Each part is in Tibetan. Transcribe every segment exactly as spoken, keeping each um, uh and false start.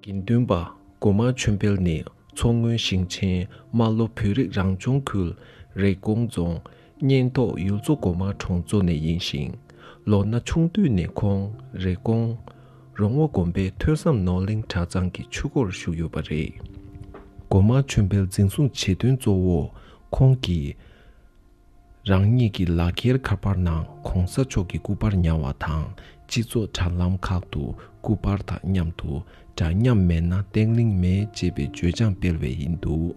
དགེ་འདུན་པ་སྒོ་དམར་ཆོས་འཕེལ་ནི་མཚོ་སྔོན་ཞིང་ཆེན་རྨ་ལྷོ་བོད་རིགས་རང་སྐྱོང་ཁུལ་རེབ་གོང་རྫོང་གཉན་ཐོག་ཡུལ་ཚོ་སྒོ་དམར་གྲོང་ཚོ་ནས་ཡིན་ཞིང་། ལོ་ན་ཆུང་དུས་ནས་ཁོང་རེབ་གོང་རོང་བོ་དགོན་པའི་ཐོས་བསམ་ནོར་གླིང་གྲྭ་ཚང་གི་ཆོས་སྒོར་ཞུགས་ཡོད་པ་རེད། སྒོ་དམར་ཆོས་འཕེལ་འཛིན་བཟུང་བྱེད་དོན་གཙོ་བོ་ཁོང་གིས་རང་ཉིད་ཀྱི་ལག་འཁྱེར་ཁ་པར་ནང་གོང་ས་མཆོག་གི་སྐུ་པར་ཉར་བ་དང་། སྤྱི་ཚོགས་དྲ་ལམ་ཁག་ཏུ་སྐུ་པར་དང་མཉམ་དུ་འདྲ་མཉམ་མེད་ན་བརྟན་བརླིང་མེད་ཅེས་པའི་བརྗོད་བྱང་སྤེལ་བས་ཡིན་འདུག་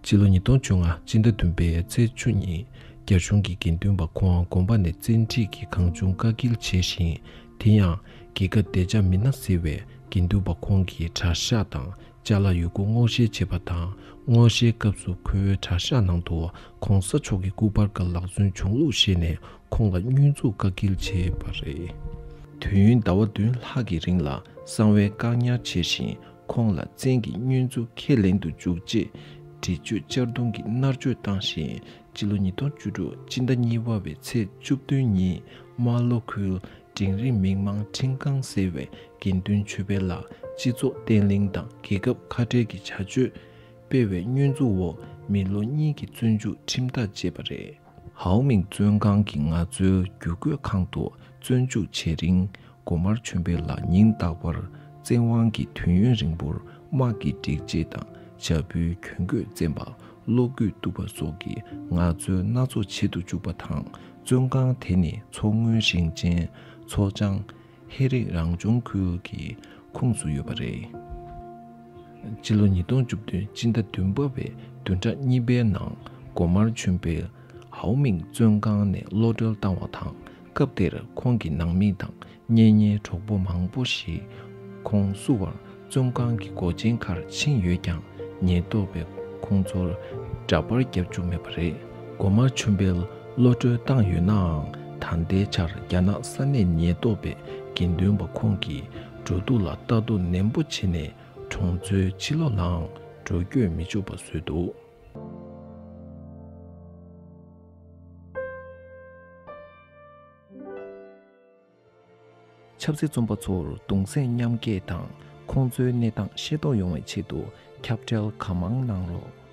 སྤྱི་ལོ་ཉིས་སྟོང་བཅོ་ལྔ་སྤྱི་ཟླ་བདུན་པའི་ཚེས་བཅུ་ཉིན་རྒྱ་གཞུང་གིས་དགེ་འདུན་པ་ཁོང་དགོན་པ་ནས་བཙན་ཁྲིད་ཀྱིས་གང་བྱུང་བཀག་སྐྱིལ་བྱས་ཤིང་། དེ་ཡང་། རྒྱལ་ཁབ་བདེ་འཇགས་མི་སྣ་ཟེར་བས་དགེ་འདུན་པ་ཁོང་གི་གྲྭ་ཤག་དང་ཅ་ལག་ཡོད་རྒུ་སྔོག་བཤེར་བྱས་པ་དང་། སྔོག་བཤེར་སྐབས་སུ་ཁོའི་གྲྭ་ཤག་ནང་དུ་གོང་ས་མཆོག་གི་སྐུ་པར་འགའ་ལག་འཛོལ་བྱུང་ལུགས་བཤད་ནས་ཁོང་ལ་བསྙོན་འཛུགས་བཀག་སྐྱིལ་བྱས་པ་རེད། དུས་ཡུན་ཟླ་བ་བདུན་ལྷག་གི་རིང་ལ་གསང་བའི་བཀག་ཉར་བྱས་ཤིང་། ཁོང་ལ་བཙན་གྱིས་བསྙོན་འཛུགས་ཁས་ལེན་དུ་འཇུག་ཆེད་འདྲི་གཅོད་གཅར་རྡུང་གི་མནར་གཅོད་བཏང་ཞིང་། སྤྱི་ལོ་ཉིས་སྟོང་བཅུ་དྲུག་སྤྱི་ཟླ་གཉིས་པ་བའི་ཚེས་བཅུ་བདུན་ཉིན་རྨ་ལྷོ་ཁུལ་འབྲིང་རིམ་མི་མང་ཁྲིམས་ཁང་ཟེར་བས་དགེ་འདུན་ཆོས་འཕེལ་ལ་སྤྱི་ཚོགས་བརྟན་ལྷིང་དང་རྒྱལ་ཁབ་ཁ་བྲལ་གྱི་བྱ་སྤྱོད་སྤེལ་བའི་བསྙོན་འཛུགས་འོག་མི་ལོ་གཉིས་ཀྱི་བཙོན་འཇུག་ཁྲིམས་ཐག་བཅད་པ་རེད། ཧའོ་མིང་བཙོན་ཁང་གི་ངལ་རྩོལ་བརྒྱུད་སྐུད་ཁང་དུ་བཙོན་འཇུག་བྱེད་རིང་། སྒོ་དམར་ཆོས་འཕེལ་ལ་ཉིན་རྟག་པར་བཙན་དབང་གིས་དུས་ཡུན་རིང་པོར་དམག་གི་སྒྲིག་ཆས་དང་། བྱ་སྤུའི་གྱོན་གོས་བཙེམས་པ། གློག་སྐུད་གཏུབ་པ་སོགས་ཀྱི་ངལ་རྩོལ་སྣ་ཚོགས་བྱེད་དུ་བཅུག་པ་དང་། བཙོན་ཁང་དེ་ནི་མཚོ་སྔོན་ཞིང་ཆེན་མཚོ་བྱང་ཧེ་རིག་རང་སྐྱོང་ཁུལ་གྱི་ཁོངས་སུ་ཡོད་པ་རེད། སྤྱི་ལོ་ཉིས་སྟོང་བཅུ་བདུན་སྤྱི་ཟླ་བདུན་པ་བའི་བདུན་ཕྲག་གཉིས་པའི་ནང་སྒོ་དམར་ཆོས་འཕེལ་ཧའོ་མིང་བཙོན་ཁང་ནས་གློད་གྲོལ་བཏང་བ་དང་། སྐབས་དེར་ཁོང་གི་ནང་མི་དང་གཉེན་ཉེ་གྲོགས་པོ་མང་པོ་ཞིག་ཁོང་བསུ་བར་བཙོན་ཁང་གི་སྒོ་ཆེན་ཁར་ཕྱིན་ཡོད་ཀྱང་། ཉེན་རྟོག་པས་ཁོང་ཚོར་འདྲ་པར་བརྒྱབ་བཅུག་མེད་པ་རེད། སྒོ་དམར་ཆོས་འཕེལ་གློད་གྲོལ་བཏང་ཡོད་ནའང་། ད་ལྟའི་ཆར་རྒྱ་ནག་ས་གནས་ཉེན་རྟོག་པས་དགེ་འདུན་པ་ཁོང་གི་འགྲོ་འདུག་ལ་ལྟ་རྟོག་ནན་པོ་བྱས་ནས། གྲོང་ཚོའི་ཕྱི་ལོགས་ལའང་འགྲོ་སྐྱོད་མི་ཆོག་པ་བཟོས་འདུག་ཆབ་སྲིད་བཙོན་པ་ཚོར་གདུང་སེམས་མཉམ་སྐྱེད་དང་། ཁོང་ཚོའི་གནས་སྟངས་ཤེས་རྟོགས་ཡོང་བའི་ཆེད་དུ་ཁྱབ་བརྡལ་གང་མང་གནང་རོགས།